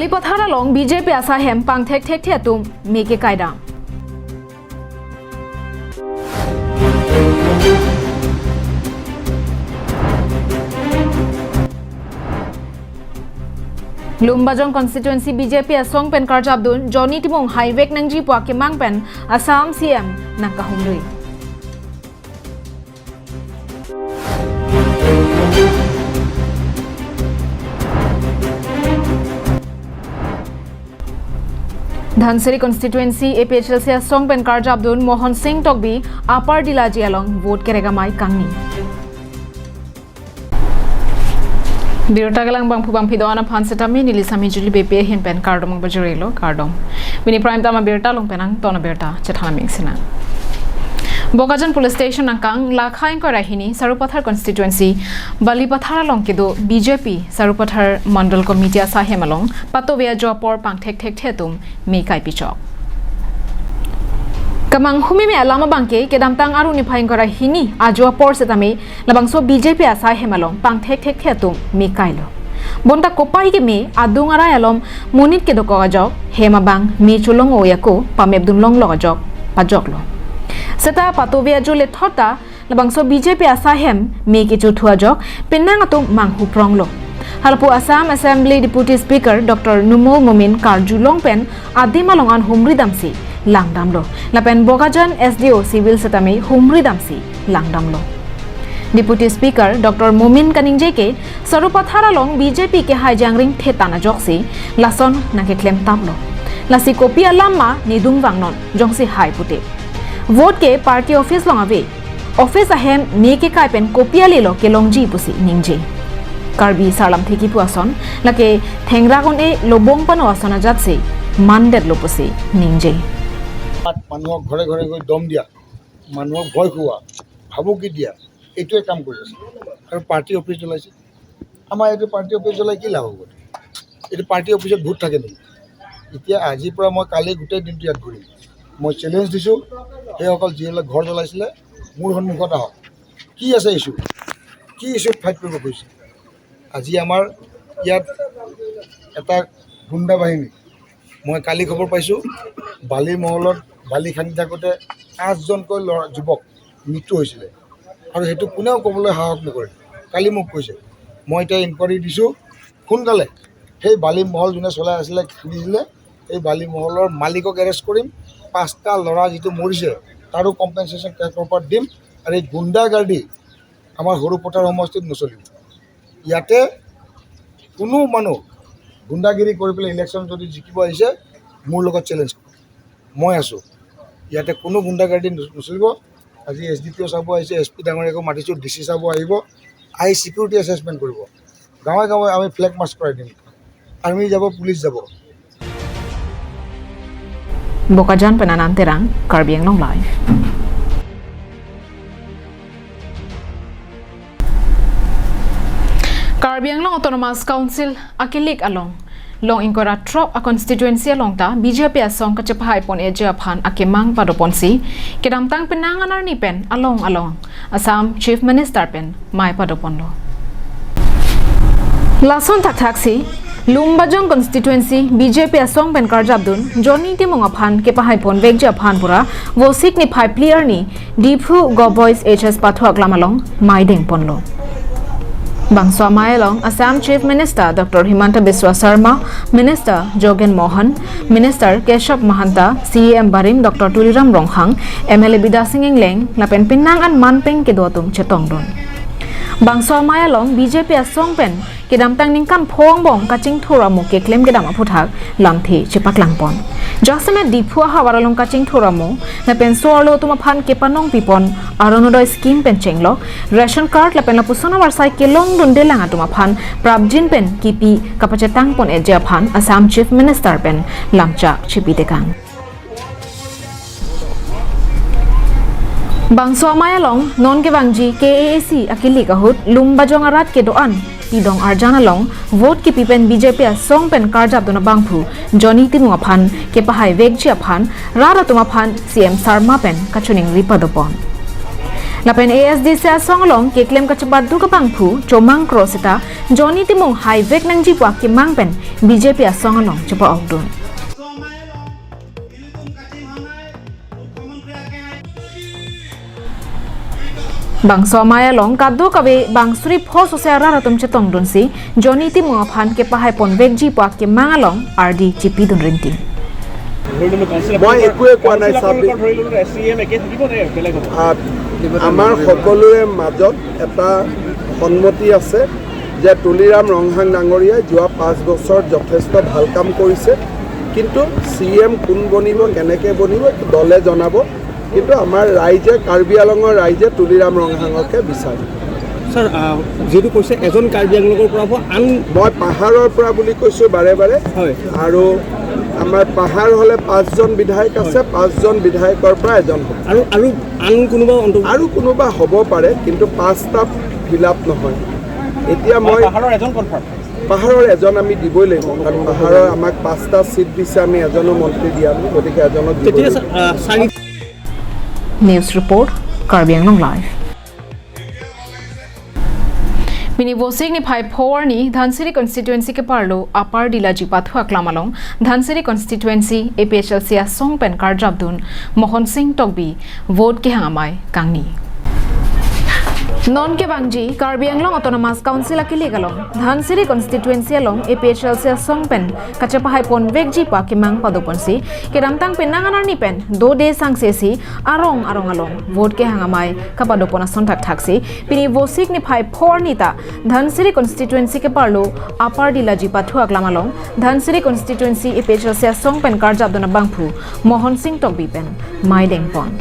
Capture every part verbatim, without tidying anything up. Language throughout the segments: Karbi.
Balipathar along B J P asai hem pangthek thekthe atum me kekai dam. Lumbajong constituency B J P asong pen karjapdun Johnny Timung haivek nangji pu akemang pen Assam C M nangkahumri. Dhansiri constituency A P H L C asong pen karjapdun Mohan Singh Tokbi Upper Dilaji along vote kerek amei kangni. Birta kelang bangphu bangphi do-an aphan setame neli Sami Juli B P A hin pen kardom pajirlo, kardom. Pini prime time abirta along pen nangton abirta chethan aming sina. Bokajan Police Station angkang lakha ingkoi ra hini Sarupathar constituency Balipathar along kedo B J P Sarupathar Mandal Committee asai hem along patove ajo apor pangthek thekthe atum me kai pichok. Kemang humeme alam abangke kedamtang Aru niphai ingkoi ra hini ajo apor setame labangso B J P asai hem along pangthek thekthe atum me kailo. Bonta kopai keme adung arai alom monit kedokok ajok hem abang me cholong o ako pamepdun longlok ajok pajoklo. Seta patove ajo lethot ta labangso B J P asai hem me kechothu ajok penang atum manghupronglo. Halapu Assam Assembly Deputy Speaker Doctor Numal Momin karjulong pen adim along an humri damsi langdamlo. Lapen Bokajan S D O Civil setame humri damsi langdamlo. Deputy Speaker Doctor Momin kaningje ke Sarupathar along B J P kehai jangring thetan ajoksi lason nangkeklem taplo. Lasi kopi alam ma nedung vangnon jongsi hai pute. Vote ke party office along ave. Office ahem me kekai pen kopi alelo kelongji pusi ningje. Karbi sarlamthe kipu ason lake thengrak un-e lobong pano ason ajatsi mandetlo pusi ningje. তাত মানুহক ঘৰে ঘৰে গৈ দম দিয়া, মানুহক ভয় খুওৱা, ভাবুকি দিয়া, এইটোৱে কাম কৰি আছে। আৰু পাৰ্টি অফিচ জ্বলাইছে। আমাৰ এইটো পাৰ্টি অফিচ জ্বলাই কি লাভ হ'ব? এইটো পাৰ্টি অফিচত ভূত থাকে নেকি? এতিয়া আজিৰ পৰা মই কালি গোটেই দিনটো ইয়াত ঘূৰিম। মই চেলেঞ্জ দিছোঁ, সেইসকল যিবিলাক ঘৰ জ্বলাইছিলে মোৰ সন্মুখত আহক। কি আছে ইছ্যু? কি ইছ্যুত ফাইট কৰিব খুজিছে? আজি আমাৰ ইয়াত এটা গুণ্ডা বাহিনী, মই কালি খবৰ পাইছোঁ, বালি মহলত বালি খান্দি থাকোঁতে আঠজনকৈ ল'ৰা, যুৱক মৃত্যু হৈছিলে আৰু সেইটো কোনেও ক'বলৈ সাহস নকৰে। কালি মোক কৈছে, মই এতিয়া ইনকুৱাৰী দিছোঁ, সোনকালে সেই বালি মহল যোনে চলাই আছিলে, খান্দিছিলে, সেই বালি মহলৰ মালিকক এৰেষ্ট কৰিম। পাঁচটা ল'ৰা যিটো মৰিছে, তাৰো কম্পেনচেশ্যন কেনেকুৱা দিম। আৰু এই গুণ্ডাগাৰ্ডি আমাৰ সৰুপথাৰ সমষ্টিত নচলিব। ইয়াতে কোনো মানুহ গুণ্ডাগিৰি কৰি পেলাই ইলেকশ্যন যদি জিকিব আহিছে, মোৰ লগত চেলেঞ্জ, মই আছোঁ। ইয়াতে কোনো গুণ্ডাগাৰ্ডি ন-, নচলিব। আজি এছ ডি পি অ' চাব আহিছে, এছ পি ডাঙৰীয়াকো মাতিছোঁ, ডি চি চাব আহিব, আহি ছিকিউৰিটি এছেচমেণ্ট কৰিব। গাঁৱে গাঁৱে আমি ফ্লেগ মাৰ্চ কৰাই দিম, আৰ্মি যাব, পুলিচ যাব। Bokajan pen Anand Terang, Karbi Anglong Live. Karbi Anglong Autonomous Council akilik along long ingkoi ra throk a constituency along ta B J P asong kachepahai pon-eji aphan akemang padoponsi kedamtang penang an arni pen along along Assam Chief Minister pen mei padoponlo. Lason thakthaksi Lumbajong constituency B J P asong pen karjapdun Johnny Timung aphan kepahai ponvekji aphan pura Vosik niphai phli arni Diphu Govt Boys H S Pathak lam along mei dengponlo. Bangso amei along Assam Chief Minister Doctor Himanta Biswa Sarma, Minister Jogen Mohan, Minister Keshab Mahanta, C E M barim Doctor Tuliram Ronghang, M L A Bidya Sing Engleng lapen penang an manpeng kedo atum chetongdun. Bangso amei along B J P asong pen kedamtang ningkan pho angbong kachingthur amo keklem kedam aphuthak lamthe chepaklangpon. Jasemet Diphu ahavar along kachingthur amo lapen so-arlo atum aphan kepanong pipon Orunodoi scheme pen chenglok, ration card lapen lapuson avarsai kelongdundelang atum aphan prapjin pen kipi kapachetang pon-eji aphan Assam Chief Minister pen lamchak chepitekang. Bangso amei along non kevangji K A A C akilik ahut Lumbajong arat kedo-an Pidong Arjan along vote kipi pen B J P asong pen karjapdun abangphu Johnny Timung aphan kepahaivekji aphan rat atum aphan C M Sarma pen kachiningri padopon. Lapen A S D C asong along keklem kachepadu abangphu Chomang Kro seta Johnny Timung haivek nangji pu akemang pen B J P asong along chepa-okdun. Bangso amei along kadokave bang suri pho sose arat atum chetongdunsi Johnny Timung aphan kepahai ponvekji pu akemang along ardi chepidun ringting. মই একোৱে কোৱা নাই, ছাব্বিছ। আহ, আমাৰ সকলোৰে মাজত এটা সন্মতি আছে যে তুলিৰাম ৰংহাং ডাঙৰীয়াই যোৱা পাঁচ বছৰ যথেষ্ট ভাল কাম কৰিছে, কিন্তু চি এম কোন বনিব, কেনেকে বনিব, এইটো দলে জনাব। কিন্তু আমাৰ ৰাইজে, কাৰ্বি আংলঙৰ ৰাইজে তুলিৰাম ৰংহাঙকে বিচাৰে। ছাৰ, আহ, যিহেতু কৈছে এজন কাৰ্বি আংলঙৰ পৰা হ'ব, আন মই পাহাৰৰ পৰা বুলি কৈছো বাৰে বাৰে। হয়। আৰু আমাৰ পাহাৰ হ'লে পাঁচজন বিধায়ক আছে, হয়। পাঁচজন বিধায়কৰ পৰা এজন হ'ব। আৰু, আৰু আন কোনোবা অন্ত- আৰু কোনোবা হ'ব পাৰে, কিন্তু পাঁচটা ফিল আপ নহয়। এতিয়া মই পাহাৰৰ এজন কনফাৰ্ম। পাহাৰৰ এজন আমি দিবই লাগিব, কাৰণ পাহাৰৰ আমাক পাঁচটা ছিট দিছে, আমি এজনো মন্ত্ৰী দিয়া নাই, গতিকে এজনক দিবই তেতিয়া লাগিব। ছাৰ, আহ, চাৰি News report, Karbi Anglong Live. Pini Vosik niphai pho arni Dhansiri constituency keparlo Upper Dilaji pathu aklam along Dhansiri constituency A P H L C asong pen karjapdun Mohon Sing Tokbi vote kehang amei kangni. Non kevangji Karbi Anglong Autonomous Council akilik along Dhansiri constituency along A P H L C asong pen kachepahai ponvekji pu akemang padoponsi kedamtang penang an arni pen dode sangse si arong arong along vote kehang amei kapadopon ason thakthaksi pini Vosik niphai pho arni ta Dhansiri constituency keparlo Upper Dilaji pathu aklam along Dhansiri constituency A P H L C asong pen karjapdun abangphu Mohon Sing Tokbi pen mei dengpon.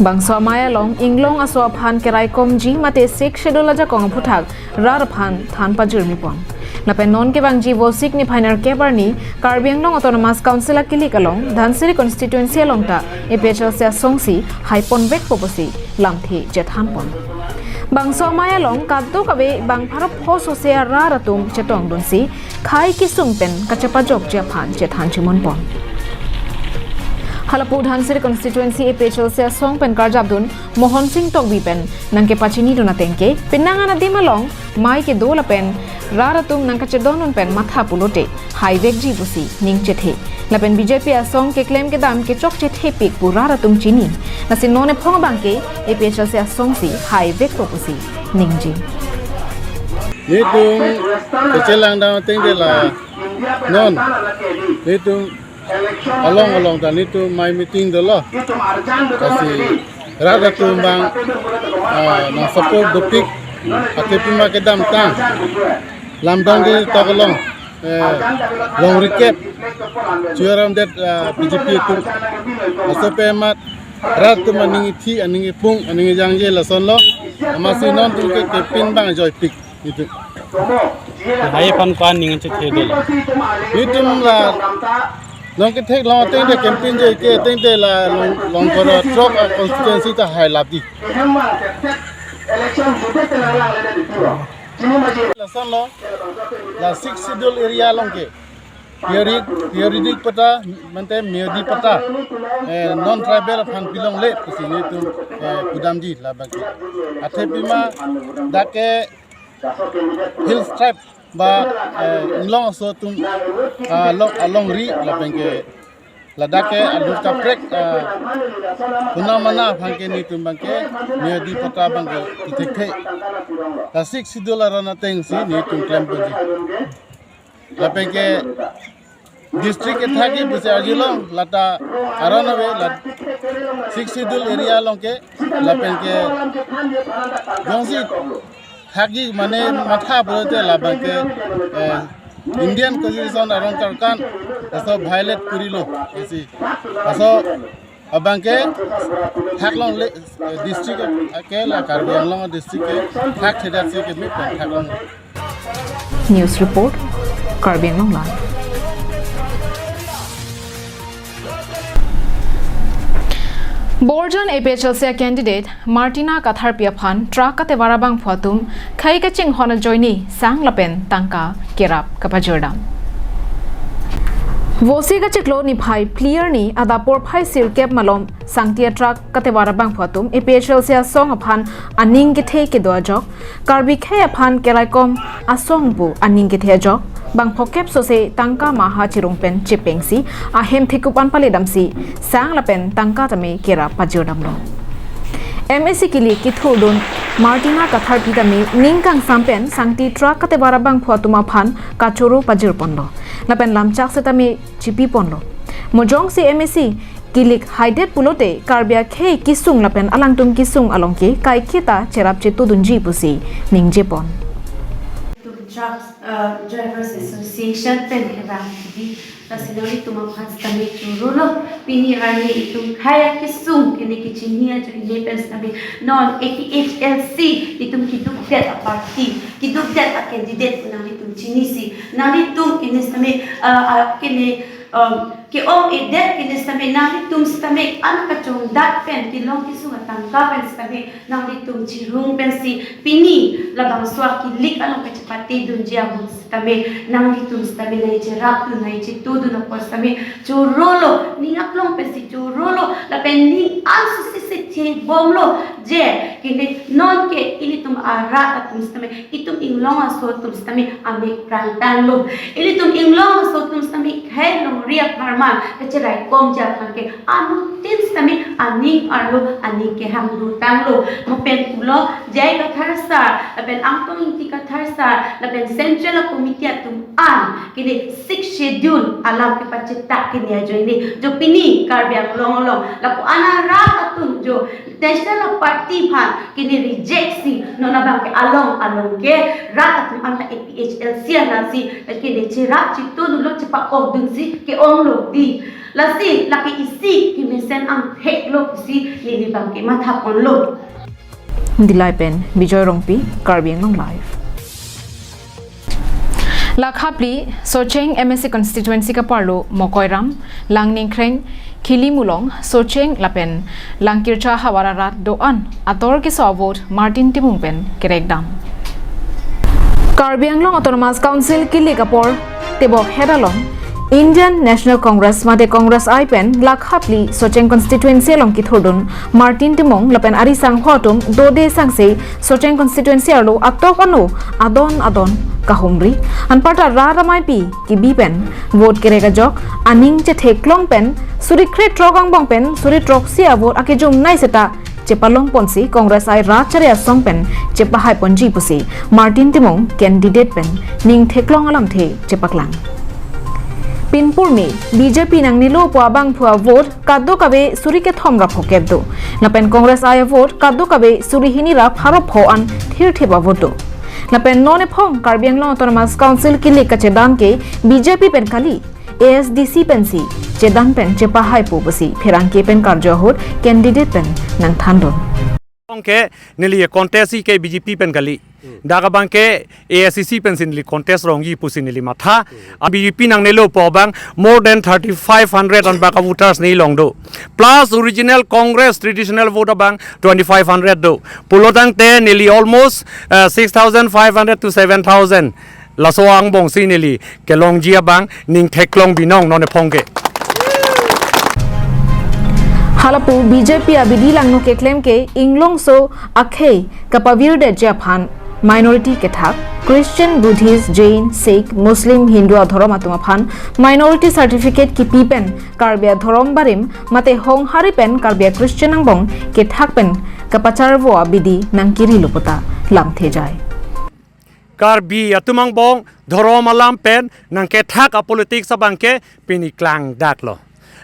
Bangso amei along inglong aso aphan keraikomji mate Sixth Schedule ajakong aphuthak rat aphan than pajirmipon. Lapen non kevangji Vosik niphai nerkep arni Karbi Anglong Autonomous Council akilik along Dhansiri constituency along ta A P H L C asong si hai ponvekpo pusi lamthe chethanpon. Bangso amei along kadokave bang pharo pho sose arat atum chetongdunsi khei kesung pen kachepajokji aphan chethan chimunpon. Halapu Dhansiri constituency A P H L C asong pen karjapdun Mohon Sing Tokbi pen nangkepachinidun atengke penang an adim along mei kedo lapen rat atum nangkachedondun pen matha pulote haivekji pusi ning chethe. Lapen B J P asong keklem kedam kechokchethepik pu rat atum chini. Lasi non ephong abangke A P H L C asong si haivekpo pusi ningje. Nelitum kechelangdam ateng de la non nelitum along along ta nelitum mei meeting dolo. Lasi rat atum bang, ah, nang support dopik, athe pima kedamtang lamdang de tok along, eh, long rikep chuaram det, ah, B J P atum. Laso pen amat rat atum aning ithi, aning ipung, aning ijangje lasonlo. Amatsi non atum ke campaign bang joipik. Nelitum. Hai aphan ko-an ning chethe dolo. Nelitum la long ketheklong ateng de campaign joike ateng de la long, long koro throk a constituency ta hai lapdi. Lasonlo la Sixth Schedule area along ke period-, periodic patta mate miyadi patta, eh, non tribal aphan pilongle pusi nelitum, eh, pudamji labangke. Athe pima dak ke Hills Tribe ba, eh, inglong aso atum, ah, along, alongri labangke ladak ke along kaprek, ah, puna mana abangke nelitum abangke miyadi patta abangke tithekthe. La Sixth Schedule aron atengsi nelitum klemponji. Labangke district kethakji pusi arjulong, lata aron ave la Sixth Schedule area along ke labangke jongsi thakji mane matha pulote labangke, eh, Indian Constitution aron karkan laso violate kurilo isi. Laso abangke thaklongle, eh, district ke la Karbi Anglong district ke thakthedet si keme thaklong. News report, Karbi Anglong Live. Borjan A P H L C a candidate Martina Katharpi aphan truck katevar abangphu atum khei kachinghon ajoine sang lapen tangka kerap kapajirdam. Vosi kachiklo niphai phli arni adap porphai sirkep malom sangti a truck katevar abangphu atum A P H L C asong aphan aning kethe kedo ajok, Karbi khei aphan keraikom asong pu aning kethe ajok, bang phokep sose tangka maha chirung pen chepengsi ahem thekup an paledamsi sang lapen tangka tame kerap pajirdamlo. M A C kilik kithurdun Martina Katharpi tame ning kangsam pen sangti truck katevar abangphu atum aphan kachoro pajirponlo. Lapen lamchak setame chipiponlo. Mo jongsi M A C kilik haidet pulote Karbi akhei kesung lapen alangtum kesung along ke kaiketa cherap chetudunji pusi ningjepon. Itum Truck, uh, Drivers Association pen kevang di, lasi nanglitum aphan setame chorolo. Pini arni itum khei akesung kene kechini ajoine pen setame non A P H L C itum kedukdet a party, kedukdet a candidate nanglitum chinisi, nanglitum kene setame, uh, uh, kene, um, ke-ong-edet kene setame nanglitum setame an kachongdat pen kelong kesung atangka pen setame nanglitum chirung pensi pini labangso akilik along kachepatedunji ahut setame nanglitum setame nangcherapdun nangchetudun apot setame chorolo, ning aklong pensi chorolo, lapen ning an suse se thebomlo, je kene non ke ilitum arat atum setame, itum inglong aso atum setame amek prangtanglo. Ilitum inglong aso atum setame khei longri apharman kacheraikomji aphan ke anuttin setame aning arlo, aning kehang dotanglo. Mo pen pulo J I Kathar sir, lapen Angtong Ingti Kathar sir, lapen Central Committee atum an kene Sixth Schedule alam kepachetak kene ajoine jo pini Karbi Anglong along lapu an arat atum jo National Party aphan kene reject si non abang ke along along ke rat atum anta A P H L C anatsi kene cherap chetudunlo, chepa-okdunsi ke-onglo di. Lasi lake isi kemesen angtheklo pusi neli abang ke mathaponlo. Dillai pen Bijoy Rongpi, Karbi Anglong Live. Lakhapli Socheng M A C constituency kaparlo Mokoiram, Langnikreng, Khilimulong, Socheng lapen Langkircha havar arat do-an ator keso avote Martin Timung pen kerekdam. Karbi Anglong Autonomous Council kilik apor tebok het along Indian National Congress mate Congress I pen lakhapli Socheng constituency along kithurdun Martin Timung lapen ari sangho atum dode sangse Socheng constituency arlo atok ano adon adon kahumri, anparta rat amaipi kebi pen vote kerek ajok aning chetheklong pen suri kre throk angbong pen suri throksi avote akejumnei seta chepalongponsi Congress I rat chari asong pen chepahaiponji pusi Martin Timung candidate pen ning theklong alamthe chepaklang. Pinpurmi B J P nangnelo pu abangphu avote kadokave suri kethom ra phokep do. Lapen Congress I avote kadokave suri hini ra pharo pho an thirthip avote do. Lapen non ephong Karbi Anglong Autonomous Council kilik kachedam ke B J P pen kali, A S D C pensi chedam pen chepahaipo pusi pherangke pen karjo ahut candidate pen nangthandun. Ong ke neli contest si ke B J P pen kali. Dak abang ke A I C C pensi neli contest rongji pusi neli matha. A B J P nangnelo pu abang more than thirty-five hundred an bak voters neli along do. Plus original Congress traditional vote abang twenty-five hundred do. Pulotangte neli almost, uh, six thousand five hundred to seven thousand. Laso angbongsi neli kelongji abang ning theklong binong non ephong ke. Halapu B J P abidi langno keklem ke inglongso akhei kapavirdetji aphan minority kethak, Christian, Buddhist, Jain, Sikh, Muslim, Hindu adhorom atum aphan minority certificate kipi pen Karbi adhorom barim mate honghari pen Karbi a Christian angbong kethak pen kapacharvo abidi nangkirilo puta lamthe jai. Karbi atum angbong dhorom alam pen nangkethak a politics abang ke pini klangdaklo.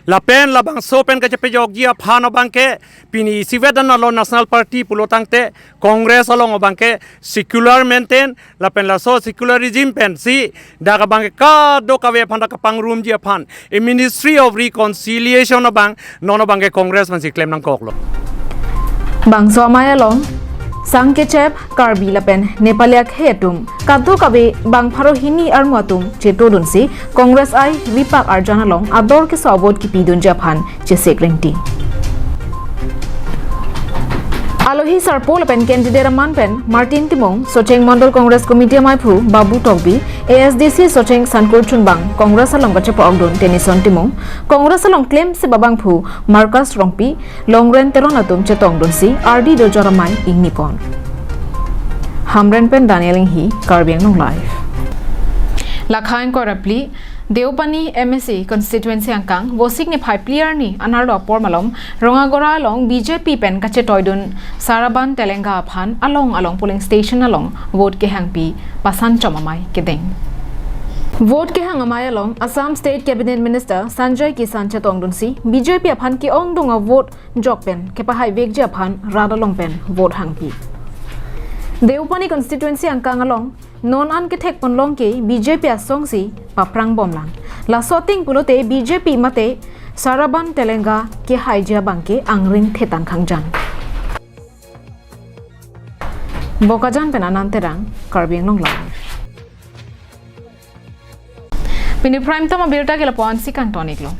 Lapen labangso pen kachepejokji aphan abang ke pini isivet an alo National Party pulotangte Congress along abang ke secular maintain, lapen laso secularism pensi dak abang ke kadokave aphan dak kapangrumji aphan e Ministry of Reconciliation abang non abang ke Congress pensi klem nangkoklo. Bangso amei along sang kechep Karbi lapen Nepali akhei atum kadokave bang pharo hini armu atum chetodunsi Congress I ripak arjan along ador keso avote kipidunji aphan chesik ringti. Alohi Sarpo lapen candidate aman pen Martin Timung, Socheng Mondol Congress Committee amaiphu Babu Tokbi, A S D C Socheng Sankur Chunbang, Congress along kachepokdun Tenison Timung, Congress along klemsi abangphu Marcus Rongpi, Longren Teron atum chetongdunsi ardi dojor amei ingnipon. Hamren pen Daniel Inghi, Karbi Anglong Live. Lakha ingkoi ra phli, Deopani M A C constituency angkang, Vosik niphai phli arni anarlo apor malom, Rongagora along B J P pen kachetoidun Saraban Telenga aphan along along polling station along vote kehangpi pasan chom amei kedeng. Vote kehang amei along Assam State Cabinet Minister Sanjay Kisan chetongdunsi B J P aphan ke-ongdung avote jok pen kepahaivekji aphan rat along pen vote hangpi. Deopani constituency angkang along non an kethekponlong ke B J P asongsi paprangbomlang. Laso ating pulote B J P mate Saraban Telenga kehaiji abangke angring thetan khangjan. Bokajan pen Anand Terang, Karbi Anglong Live. Pini prime time abirta ke lapu-ansi kangton-iklo.